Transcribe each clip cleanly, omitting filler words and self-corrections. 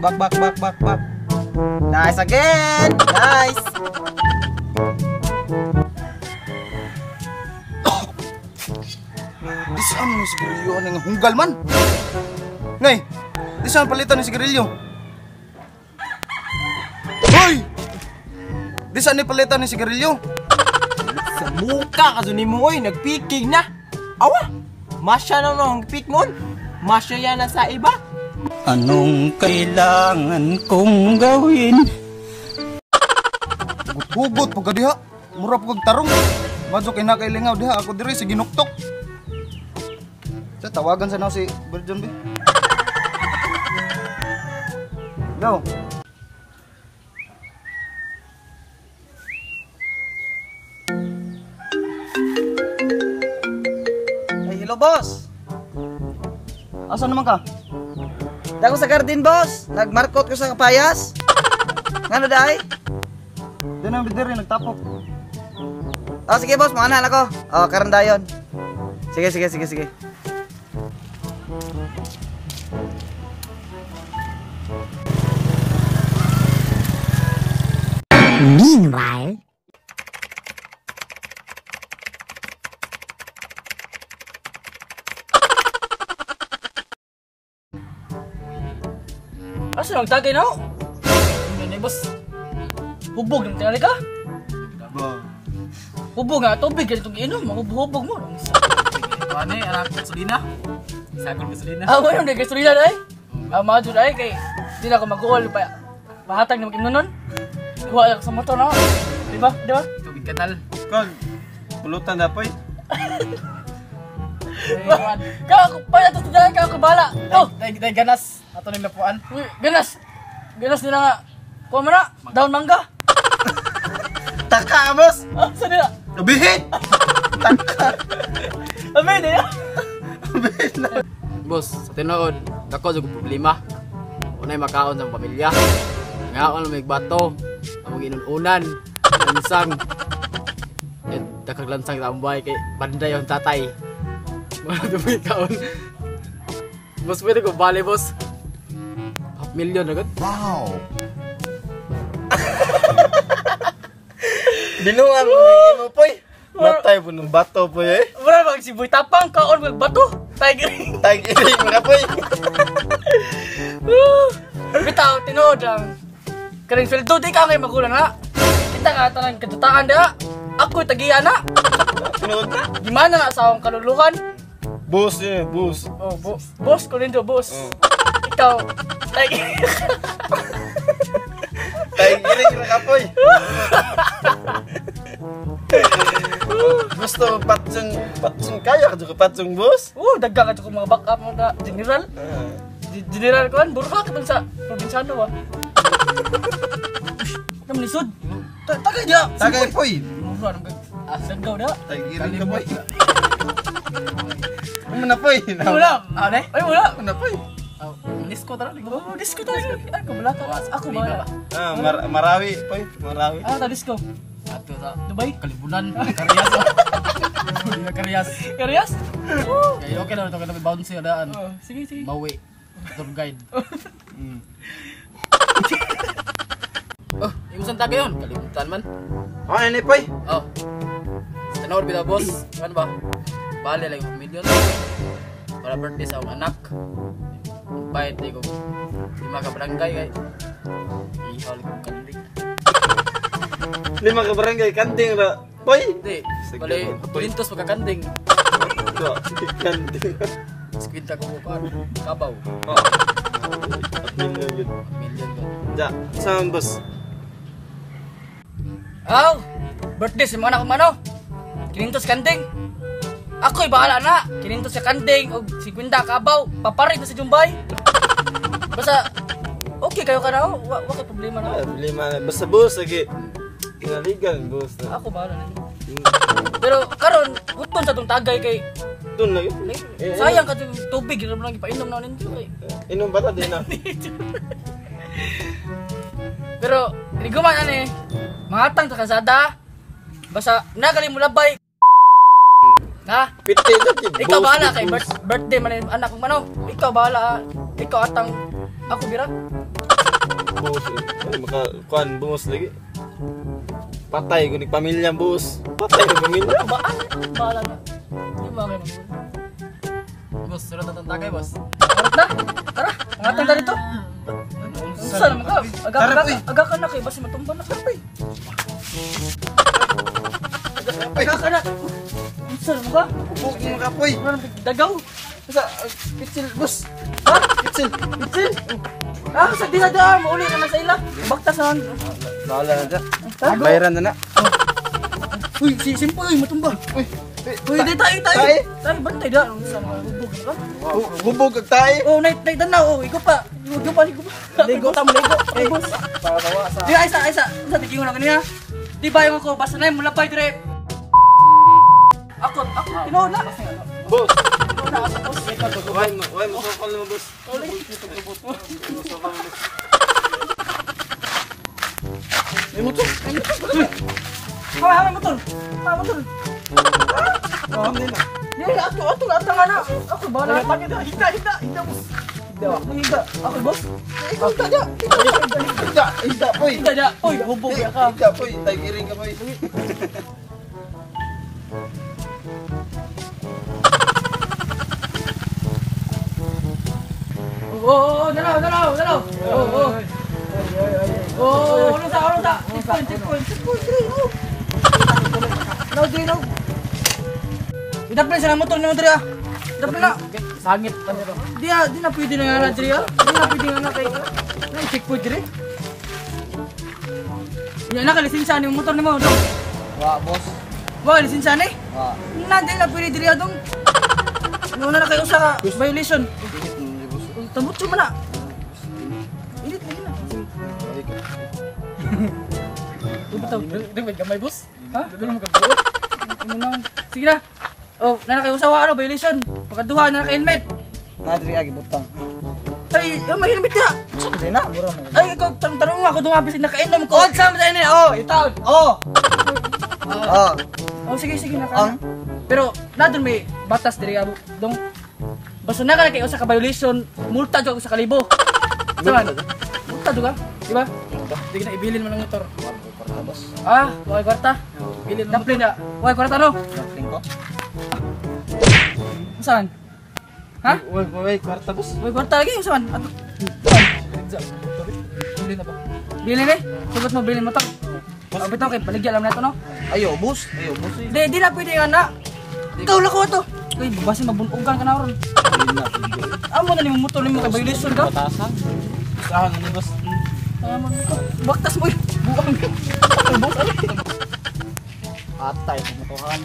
Back, back, back, back, back. Nice again. Nice. Di saan mo sigarilyo ang hunggal man? Nay, di saan palitan ni sigarilyo? Hoy! Di saan ni palitan ni sigarilyo? Sa muka ka ni mo oy, nagpiking na. Awa. Masya na no ang pik mon. Masya yan na sa iba. Anong kailangan kong gawin? Hugot pag diha. Mura pag tarong. Madyo kay nakailingaw diha ako diri si ginuktok. Sa tawagan sa na si Virgin B. Go. Ay, hello boss. Asa naman ka? Dako sa garden boss. Nagmarkot ko sa kapayas. Ngano dai? Di na diri nagtapok. Oh, sige boss, mga anak ko. Oh, karon dayon. Sige, sige, sige, sige. Meanwhile, Asa lang tagay na ako? Hindi boss. Hubog ng tingali ka? Hubog nga, tubig ganitong inom. Mahubog-hubog mo. Ano eh, anak gasolina? Sagol gasolina. Ah, wala nang gasolina na eh. Ah, mga dyan ay kay di na ako mag-uol pa. Mahatag na mag-inom nun. Kuha ako sa motor na ako. Diba? Diba? Tubig kanal. Kon, pulutan na poy. Kaya ako, pa ito sa kaya ako bahala. Oh! Day ganas. Ato ning lapuan. Uy, ganas. Ganas nila nga. Kuha mo na. Down mangga. Taka, boss! Ah, saan nila? Ubihin! Taka! Amin eh. Ubihin na. Boss, sa tinuod, dako jud problema. Unay makaon sa pamilya. Ngaon may bato, among inununan, lansang. Eh, dakag lansang sa among kay banday ang tatay. Wala tubig kaon. Boss, pwede ko bali, boss. Half million agad. Wow. Binuang mo poy. Matay po ng bato poy eh. Wala bang si Boy Tapang kaon mag bato. Tiger. Tiger mo na poy. Bitaw tinuod ang kaning sweldo di ka kay magulang na. Kita ka tanang kadutaan da. Ako tagiya na. Tinuod na. Gimana na sa akong kaluluhan? Boss eh, boss. Oh, boss ko nindo, boss. Oh. Ikaw, tiger. Tiger na ka poy. Gusto patsong patsong kaya ka patsong boss? Oo, dagga ka mga backup mo na general. General ko burha ka sa probinsyano ba. Tam lisod. Tagay dia. Tagay poy. Mura nang daggaw da. Tiger ka poy. Ano na poy? Wala. Ano eh? Ay wala. Ano na poy? Disco tara. Oh, disco tara. Ako wala ka. Ako wala. Ah, Marawi poy, Marawi. Ah, ta disco. Ato sa Dubai, Kalibunan, Karias. Karias. Karias? Okay, okay na ito kay bounce daan. Oh, sige, sige. Mawi. Tour guide. Oh, imo saan tagayon? Kalimutan man. Ano ni poy? Oh. Tanawar bitaw boss. Ano ba? Bale lang yung million. Para birthday sa akong anak. Bayad ko 5 ka barangay kay. Ihaw lang kong kanding. 5 ka barangay kanding ra. Poy. Di, bale 500 pagkakanding. Kanding. 50 ko bukan. Kabaw. Oh. Million yun. Million yun. Ja, saan boss? Aw, birthday sa mga anak ko mano. 500 kanding. Ako'y bahala na. 500 sa kanding og 50 kabaw. Paparit na si Jumbay. Basta okay kayo ka na. Wa kay problema na. Problema na. Basta boss lagi. Kinaligan boss. Ako bahala na. Pero karon huton sa tong tagay kay Dun lagi. sayang ka tubig ra man lang ipainom na ninyo kay. Inom ba ta din na? Pero riguman ani mangatang sa kalsada. Basta nagali mo labay. Ha? Piti na Ikaw bahala kay birthday man anak kong mano. Ikaw bahala. Ikaw atang Ako bira. Boss, ay maka kuan boss lagi. Patay ko ni pamilya, boss. Patay ni pamilya. Bahala na. Di ba kayo nang Boss, sunod na tagay, boss. Harap na. Tara, pangatang ta dito. Unsa naman ka? Aga ka na kay basi matumba na ka pa. Aga ka na. Unsa naman ka? Hubog mo ka poy. Dagaw. Sa pitsil boss. Ha? Pitsil. Pitsil. Ah, sa dila da, mauli naman sa ila. Baktas na. Bahala na dyan. Bayaran na na. Uy, si Simpoy, matumba. Uy. Uy, di tayo, tayo. Tayo. Tayo, bantay da. Unsa naman hubog ka? Hubog kag tae. Oh, night night na oh, ikaw pa. Ligo pa, ligo pa. Ligo ta mo ligo. Ay, boss. Para bawa sa Di ay sa ay sa sa tigingon na kanina. Di ba yung ako basta na yung mulapay dire. Ako, ako tinuod na. Boss. Tinuod na ako, boss. Why mo sokol mo, boss? May motor. May motor. Hawa, hawa motor. Hawa motor. Oh, nila. Di ato ato na tanga na. Ako bahala. Hida, hida, hida, hida boss. Hida. Hida. Ako boss. Ikaw hida da. Hida, hida poy. Hida da. Oy, hubog ya ka. Hida poy, tay iring ka poy. Oh, oh, dalaw, dalaw, dalaw. Oh, oh. Oh, ano sa, ano sa? Checkpoint, checkpoint, checkpoint, dre, oh. No, dre, no. Idapin sa motor ni mo dre ah. Idapin na. Sangit pa nito. Di ah, di na pwede na nga na dre ah. Di na pwede nga na kay. Na checkpoint dre. Yan na ka lisensya ni motor nimo dong. Wa boss. Wa lisensya ni? Wa. Na di na pwede dre ah dong. Ano na kay usa ka violation. Init ni boss. Tambutso man na. Init lagi na. Di ba gamay, boss? Ha? Ano na? Sige na. Oh, na kayo usawa ano violation. Pagkaduha na naka helmet. Nadri agi butang. Ay, oh, may helmet ka. Di na, mura mo. Ay, ikaw tanong tanong ako dumapis nakainom ko. Oh, sama tayo ni. Oh, itaw. Oh. Oh. Oh, sige sige naka. Pero na doon may batas diri abo dong. Basta na ka kay usa ka violation, multa jud ako sa kalibo. Saan? Multa jud ka, di ba? Di na ibilin mo ng motor. Ah, way kwarta. Bilin mo. Daplin na. Way kwarta no. Daplin ko. Saan? Ha? Why, why, kwarta, boss. Way kwarta lagi saan? Ato. Bilin na ba? Bilin eh. Sugot mo bilin mo to. Oh, bitaw kay paligya lang nato no. Ayo boss, ayo boss. Di, di na pwede nga na. Ikaw lang ko to. Uy, basin mabunugan ka na ron. Amo na nimo motor nimo kay violation ka. Batasan. Saan ni boss? Amo na to. Baktas mo. Buang. Ay, boss, ano? Atay motohan.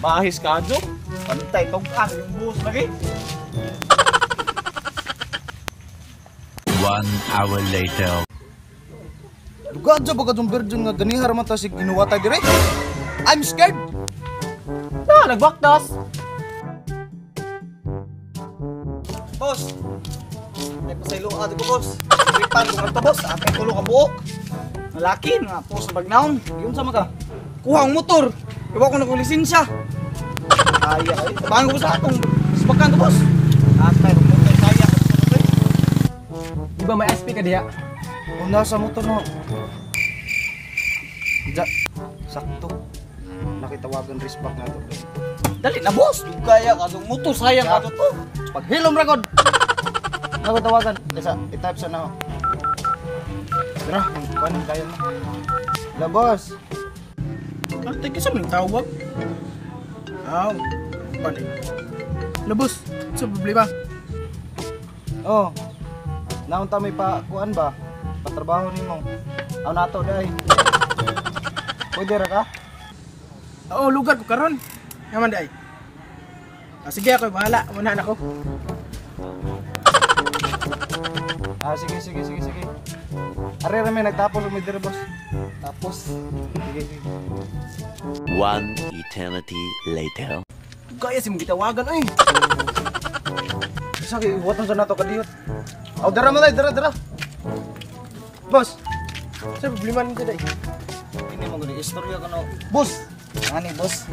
Bahis ka, Jo. Pantay tong-an yung boss lagi. 1 hour later. Dugaan sa baga tong virgin nga ganiha ra man ta sig ginuwatay dire. I'm scared. Na, nagbaktas. Boss. Ay pasaylo ato ko boss. Tripan ko ngadto boss, atay tulo ka buok. Malaki nga po sa bagnaon. Yun sa maka. Kuha ang motor. Iwa ko na ko lisensya. Ay ay. Tabangan ko sa atong subakan to boss. Atay tong motor kaya ko sa motor. Di ba may SP ka diha? Una sa motor no. Ja, sakto. Nakitawagan respect na to. Dali na boss. Kaya ka tong motor sayang Ya. ato to. Paghilom ra god. Nakitawagan. Isa, i-type sa na. Tara, kuan kaya mo. La boss. Ate kasi man tawag. Aw. Balik. Lubos. Sa problema. Oh. Naunta may pa kuan ba? Patrabaho nimo. Aw nato dai. Pwede ra ka? Oo, lugar ko karon. Yaman day. Ah, sige ako bahala. Muna na ako. Ah, sige sige sige sige. Are ra may nagtapos may dire boss. Tapos Sige sige. One eternity later. kaya si mong gitawagan oy. Sa kay ibuhatan sa nato kadiyot. Aw dara man dara dara. Boss, Sa problema nito day. ini mo gani istorya kano. Boss. Ani boss.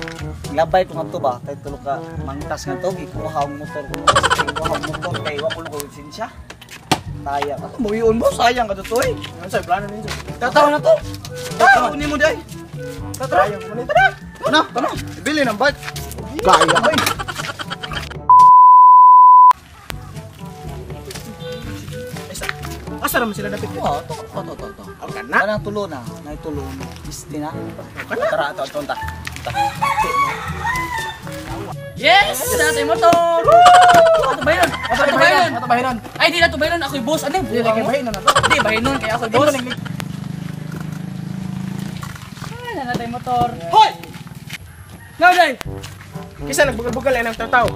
Labay ko ngadto ba tay tulo ka mangtas nga to gikuha ang motor ko. Gikuha ang motor kay wa ko ko lisensya. Kaya ka. Buhion mo, sayang ka to, eh. Ano sa'yo, plano ninyo? Tatawa na to. Tatawa ni mo, day. Tara. Tara. Ano? Ano? Ibili ng bike. Kaya ka, eh. Asa naman sila dapit? Oo, to. Okay na. Kanang tulo na. Naitulo na. Isti na. Tara, ato, ato, ta. Yes! Nasa motor! Woo! Ato bahinon! Ato bahinon! Ato bahinon! Ay, di na to bahinon. Ako'y boss. Ano yung Di buka mo? bahinon na to. Di, bahinon. Kaya ako'y boss. Ay, nasa motor. Hoy! No, day! Kisa nagbugal-bugal ay ng tataw.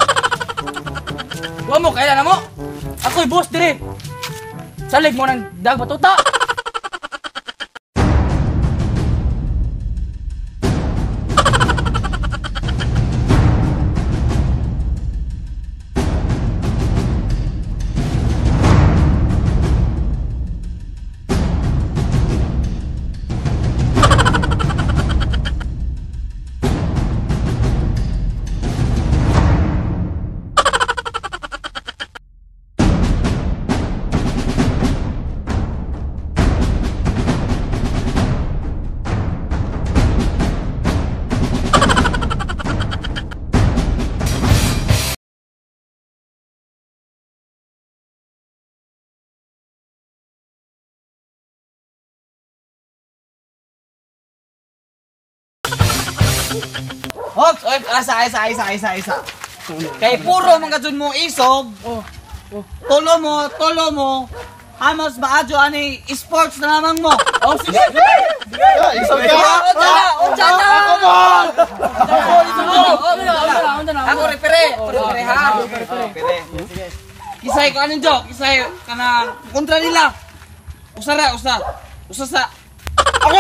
Wa mo, kailan na mo? Ako'y boss dire. Salig mo ng dag batuta. Hops, oy, asa. Kay puro mga dun mo isog. Tulo mo. Hamas maadyo ani sports na lamang mo. Oh, sige! Isog ka! Unsa na! Ako ball! Ako repere, repere ha. Repere. Kisay ko anong joke, kisay kana kontra nila. Usara, usa. Usa sa. Ako!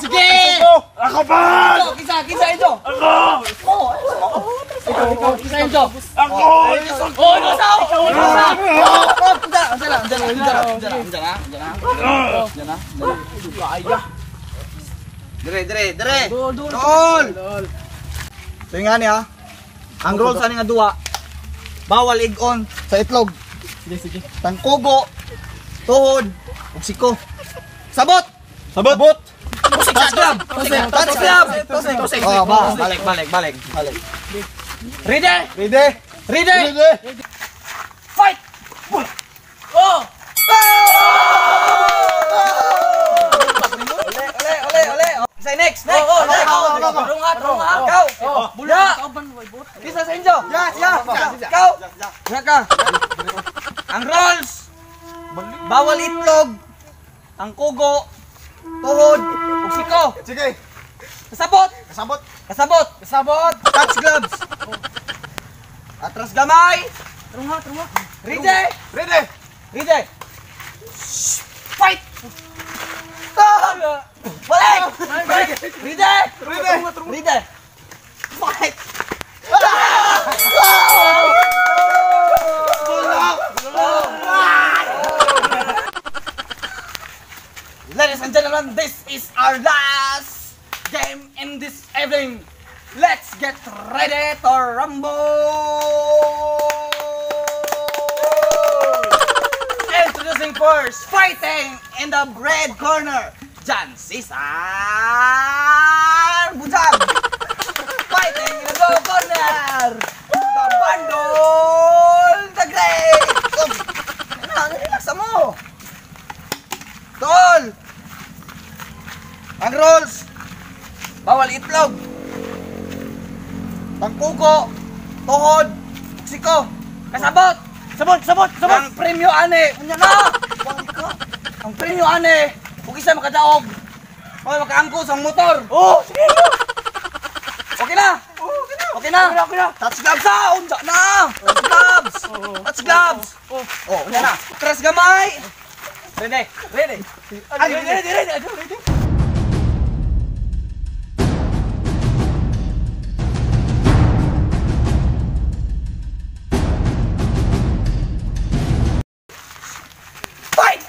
Sige! Ako ball! Kisa, kisa ito. Ako! Ikaw, kisa ito. Ako! Oh, ikaw sa! Ikaw sa! Oh, unsa na. Dire. Dol. So yung nga niya, ang role sa nga duwa, bawal ig-on sa itlog. Sige. Tangkugo, tuhod, ug siko. Sabot! Sabot! Touch glove! Touch glove! Oh, ba, balik. Ready? Ready? Ready? Ready? Fight! Oh! Ole. Say next. Runga. Ikaw. Bula. Kisa sa inyo. Ya. Ikaw. Ya ka. Ang rolls. Bawal itlog. Ang kugo. Tuhod. Ug siko. Sige. Kasabot. Kasabot. Touch gloves. Atras gamay. Runga. Ready? Ready? Ready. Fight! Balik! Ready? Ready? Ready? Fight! Ladies and gentlemen, this is our last game in this evening. Let's get ready to rumble! Introducing first, fighting in the red corner, John Cesar Bujang. Fighting in the blue corner, the Bandol the Great. Ano, relax mo. Tol! Ang rolls, bawal itlog, tangkuko, tuhod, siko, kasabot! Sabot! Ang premyo ane, unya na! Ang premyo ane, kung isa makadaog, o makaangkos ang motor. Oh, sige! Okay na! Okay na! Okay na! Touch gloves ha! Unsa na! Touch gloves! Touch gloves! Oh, unya na! Tres gamay! Ready! Ready! Ready! Ready! Fight!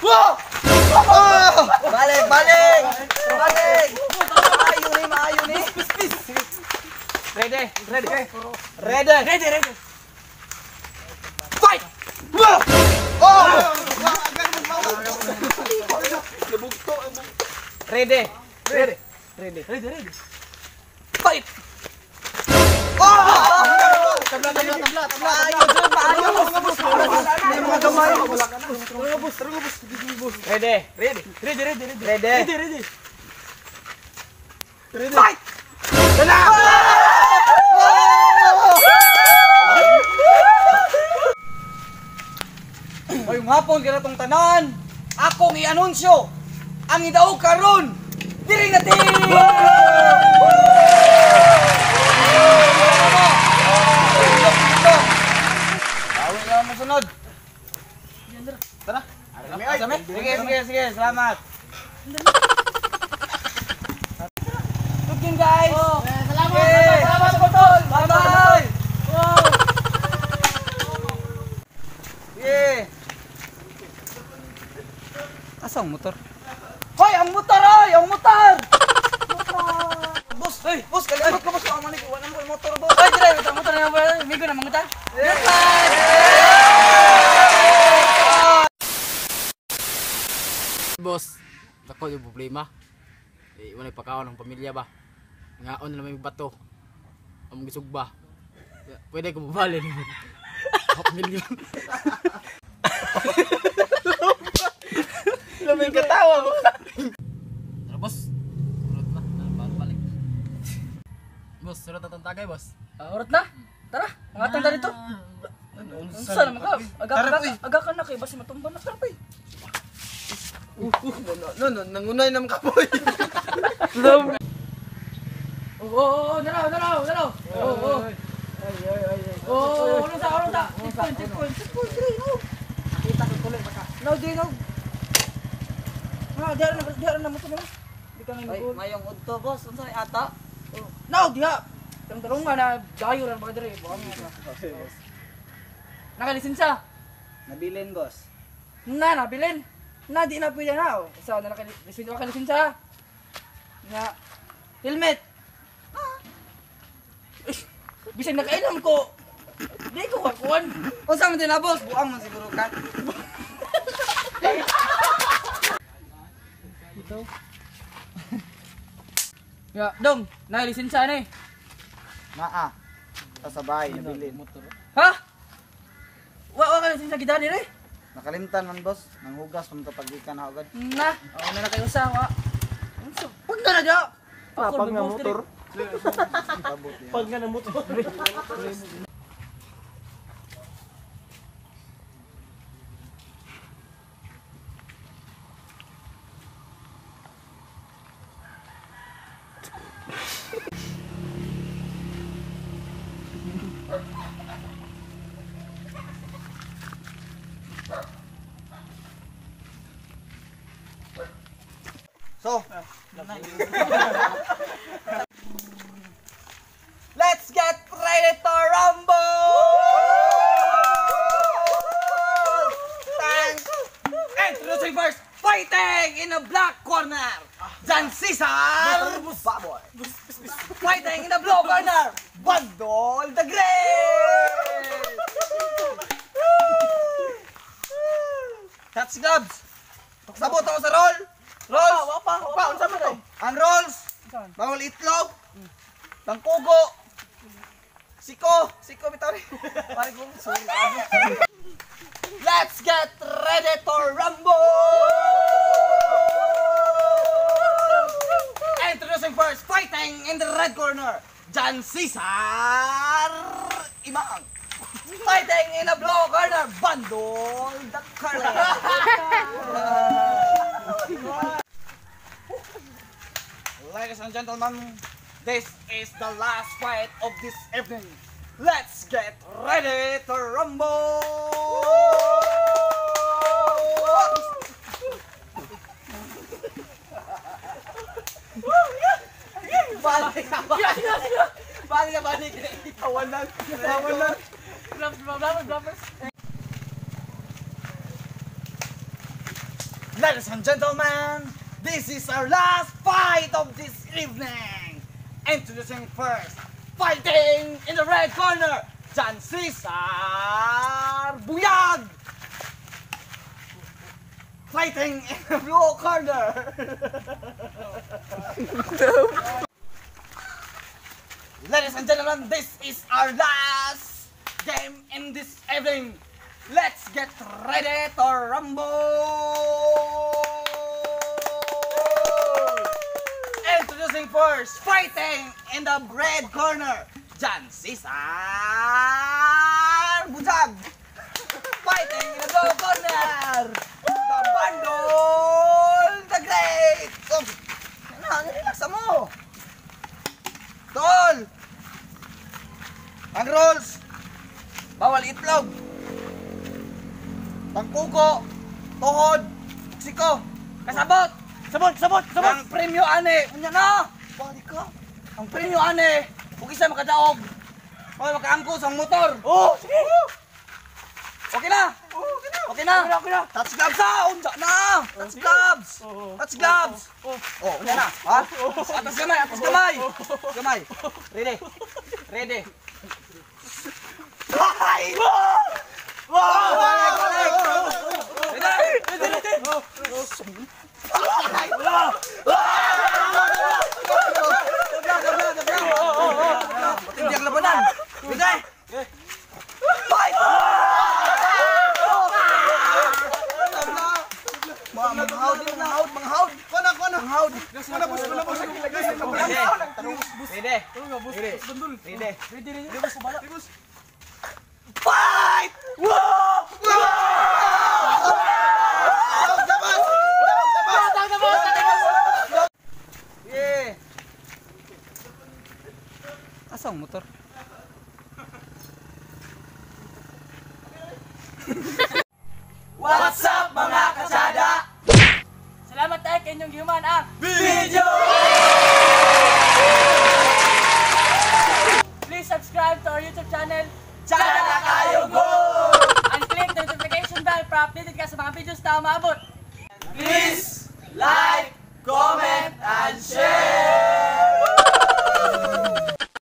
Balik! Balik! Maayo ni! Ready! Ready! Ready! Fight! Oh! Ready. Ready. Ready. Ready, ready. Fight! Oh! Tabla, tabla, tabla, tabla. Maayo, Jun, maayo. May mga gamay. Tara boss, tara boss. Ready. Ready. Ready, ready, ready. Ready. Ready, ready. Ready. Fight! Ngayong hapon kaya tong tanan, akong i-anunsyo ang idaog karon diri na team! Bawi na mo sunod. Tara. Sige, sige, sige. Salamat. Good game, guys. Salamat, Okay. salamat, salamat, tol. Bye-bye! Sige. Asa ang motor? Hoy, ang motor oy, ang motor. Boss, hey, boss, kalimot ko boss, ang manig, wala mo motor, boss. Oy, dire, ang motor na ba? Migo na mangutan. Boss, dako yung problema. Eh, wala pakaon ang pamilya ba. Ngaon na may bato. Ang gisugba. Pwede ko mabalin. Half million. Lamig katawa mo. Tara boss. Surot na. Tara, balik. Boss, surot na tong tagay, boss. Urot na. Tara, mangatang ta dito. Unsa naman ka? Aga ka na kay basi matumba na tara pay. No, no, nangunay naman ka, boy. Oo, naraw, naraw, naraw. Oo, oo. Oo, ano sa, ano sa. Checkpoint, checkpoint, checkpoint, dire, no. Kita ko tuloy baka. No, dire, no. Ah, diha na, diha na mo to. Di ka Ay, na mayong udto, boss. Unsa ni ata? No, diha. Tang tarong nga na dayo ra ba dire. Buang nga. Nakalisensya. Nabilin, boss. Na, nabilin. Na, di na pwede na. Oh. Sa na nakalisensya, nakalisensya. Nga helmet. Ah. Bisan nakainom ko. Di ko kakuan. Unsa man din na, boss? Buang man siguro ka. Ya, dong, nakalisensya na eh. Naa. Sa bahay, nabilin. Ha? Wa wa ka lisensya gid dire. Nakalimtan man boss, nanghugas man to pagikan na agad. Na, oh, na na kayo sa wa. Unsa? Pag na na dya. Pag na motor. Pag nga na motor. So, Let's get ready to rumble! Thanks! Introducing first, fighting in the black corner, Jan Cesar Baboy. Fighting in the blue corner, Bandol the Great! Touch gloves! Sabot ako sa roll! Rolls! Wa pa, wa pa, unsa man to? Ang rolls! Bawal itlog! Tangkugo! Siko! Siko bitaw ni. Pare ko sorry. Let's get ready to rumble! Introducing first, fighting in the red corner, John Cesar Imang. Fighting in the blue corner, Bandol the Curly. Ladies and gentlemen, this is the last fight of this evening. Let's get ready to rumble! Balik ka, balik. Balik ka, balik. Awanan, awanan. Ladies and gentlemen, this is our last fight of this evening. Introducing first, fighting in the red corner, John Cesar Buyag. Fighting in the blue corner. Ladies and gentlemen, this is our last game in this evening. Let's get ready to rumble! Introducing first, fighting in the red corner, John Cesar Bujag. Fighting in the blue corner, the Bandol the Great. Oh, relax mo. Tol! Ang rolls, bawal itlog, tangkuko, tuhod, siko, kasabot! Sabot, sabot, sabot! Ang premyo ane, unya na! Balik ka! Ang premyo ane, kung isa makadaog, o makaangko sa motor. Oh, sige! Okay na! Oh, okay na! Okay na! Okay na, okay na! Touch gloves ha! Unja na! Touch gloves! Touch gloves! Oh, unya na! Ha? Atas gamay, atas gamay! Gamay! Ready! Ready! Fight! Wow! Balik, balik! Ready! Ready, ready! Fight! Matindi ang labanan! Ready! Fight! Manghawd, manghawd, manghawd! Kuha na, kuha na. Manghawd! Kuha na, boss, kuha na, boss. Ready! Ready! Ready! Ready, ready! Ready! Fight! Wow! Yeah! Asa ang motor? What's up mga katsada? Salamat tayo kay inyong human ang Video! Please subscribe to our YouTube channel Tsada kayo go! And click the notification bell para updated ka sa mga videos na umaabot. Please like, comment, and share!